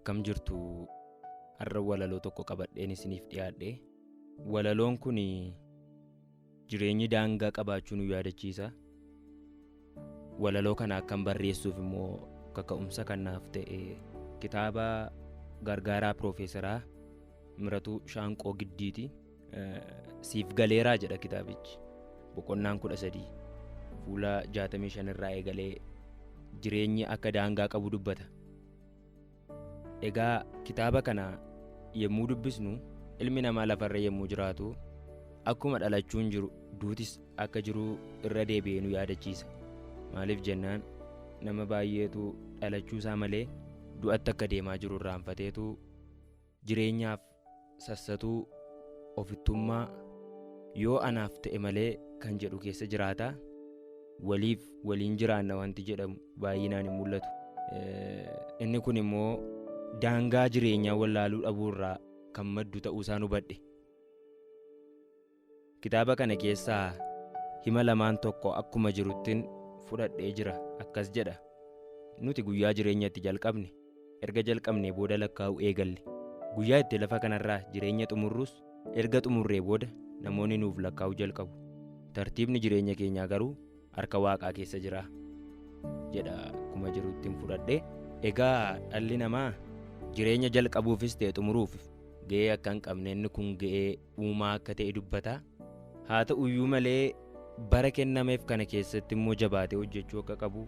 Akkam jirtu har'a walaloo tokko qabadheen isiniif dhiyaadhe. Walaloon kun jireenyi daangaa qabaachuu nu yaadachiisa. Walaloo kana akkan barreessuuf immoo kaka'umsa kan naaf ta'e kitaaba gargaaraa Piroofeesaraa Miratuu Shaanqoo Giddiiti. Siif galeeraa jedha kitaabichi. Boqonnaan 13 fuula 65 irraa eegalee jireenyi akka daangaa qabu dubbata. Egaa kitaaba kana yommuu dubbisnu ilmi namaa lafarra yommuu jiraatu akkuma dhalachuun jiru duutis akka jiru irra deebi'ee nu yaadachiisa. Maaliif jennaan nama baay'eetu dhalachuu isaa malee du'atti akka deemaa jiru irraanfateetu jireenyaaf sassatuu ofittummaa yoo anaaf ta'e malee kan jedhu keessa jiraata. Waliif waliin jiraanna wanti jedhamu baay'inaan hin mul'atu. Inni kun immoo daangaa jireenyaa wallaaluu dhabuu irraa kan maddu ta'uu isaan hubadhe. Kitaaba kana keessaa hima lamaan tokko akkuma jiruttin fudhadhee jira. Akkas jedha. Nuti guyyaa jireenya itti jalqabne erga jalqabnee booda lakkaa'uu eegalle. Guyyaa itti lafa kanarraa jireenya xumurrus erga xumurree booda namoonni nuuf lakkaa'uu jalqabu. Tartiibni jireenya keenyaa garuu harka waaqaa keessa jira jedha akkuma jiruttin fudhadhe. Egaa dhalli namaa jireenya jalqabuufis ta'e xumuruuf ga'ee akka hin qabne inni kun ga'ee uumaa akka ta'e dubbata. Haa ta'uyyuu malee bara kennameef kana keessatti immoo jabaatee hojjechuu akka qabu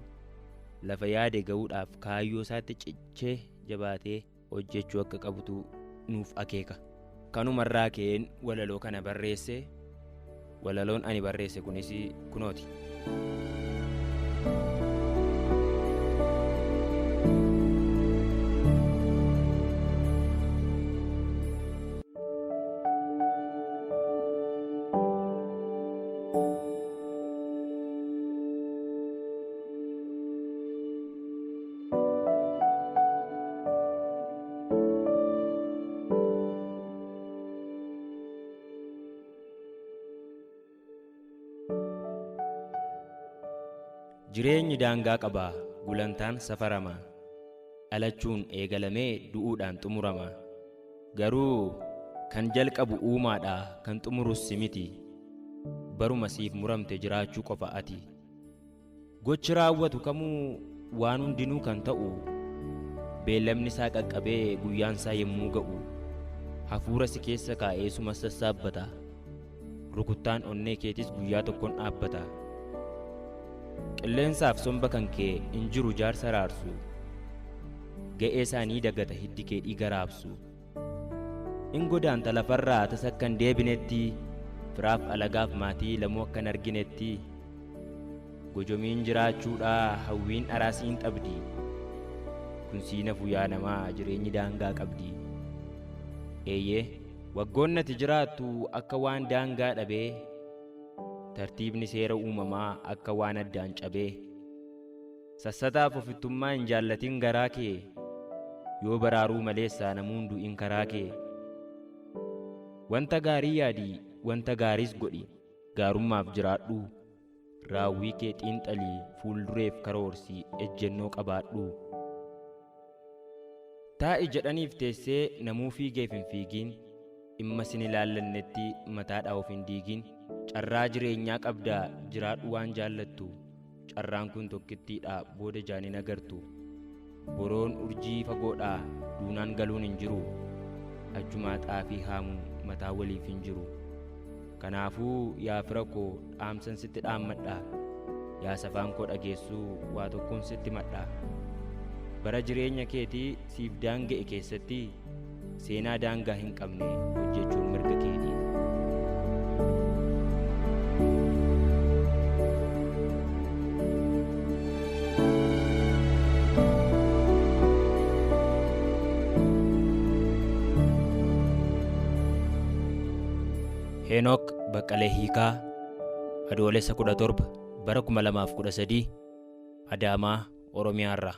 lafa yaade ga'uudhaaf kaayyoo isaatti cichee jabaatee hojjechuu akka qabutu nuuf akeeka. Kanumarraa ka'een walaloo kana barreesse. Walaloon ani barreesse kunis kunooti. Jireenyi daangaa qaba, gulantaan safarama. Dhalachuun eegalamee du'uudhaan xumurama. Garuu kan jalqabu uumaadha, kan xumurus si miti. Baruma siif muramte jiraachuu qofa ati. Gochi raawwatu kamuu waan hundinuu kan ta'u, beellamni isaa qaqqabee guyyaan isaa yommuu ga'u, hafuura si keessa kaa'ee suma sassaabbata. Rukuttaan onnee keetis guyyaa tokkoon dhaabbata. Qilleensaaf somba kan kee hin jiru jaarsa raarsu. Ga'ee isaanii dagata hiddi kee dhiiga raabsu. In godaanta lafarraa tasa akka hin deebinetti, firaaf alagaaf maatii lamuu akka hin arginetti. Gojomiin jiraachuudhaa hawwiin dharaa siin qabdi. Kun siin hafu yaa namaa jireenyi daangaa qabdi. Eeyyee waggoonni ati jiraattu akka waan daangaa dhabee, tartiibni seera uumamaa akka waan addaan cabee. Sassataaf ofittummaa hin jaallatin garaa kee, yoo baraaruu maleessaa namuun du'in karaa kee. Wanta gaarii yaadi, wanta gaariis godhi, gaarummaaf jiraadhu. Raawwii kee xiinxalii, fuuldureef karoorsii, ejjennoo qabaadhu. Taa'i jedhaniif teessee namuu fiigeef hin fiigiin, dhimma sin ilaallannetti mataadhaa of hin diigin. Carraa jireenyaa qabdaa jiraadhu waan jaallattu. Carraan kun tokkittiidha booda jaan hin agartu. Boroon urjii fagoodha duunaan galuun hin jiru. Achumaa xaafii haamuun mataa waliif hin jiru. Kanaafuu yaa fira koo dhaamsan sitti dhaammadha. Yaa safaan koo dhageessuu waa tokkoon sitti madha. Bara jireenya keetii siif daanga'e keessatti seenaa daangaa hin qabne hojjechuun mirga keeti. Heenook Baqqalee Hiikaa Adoolessa 17 bara 2013 Adaamaa Oromiyaarraa.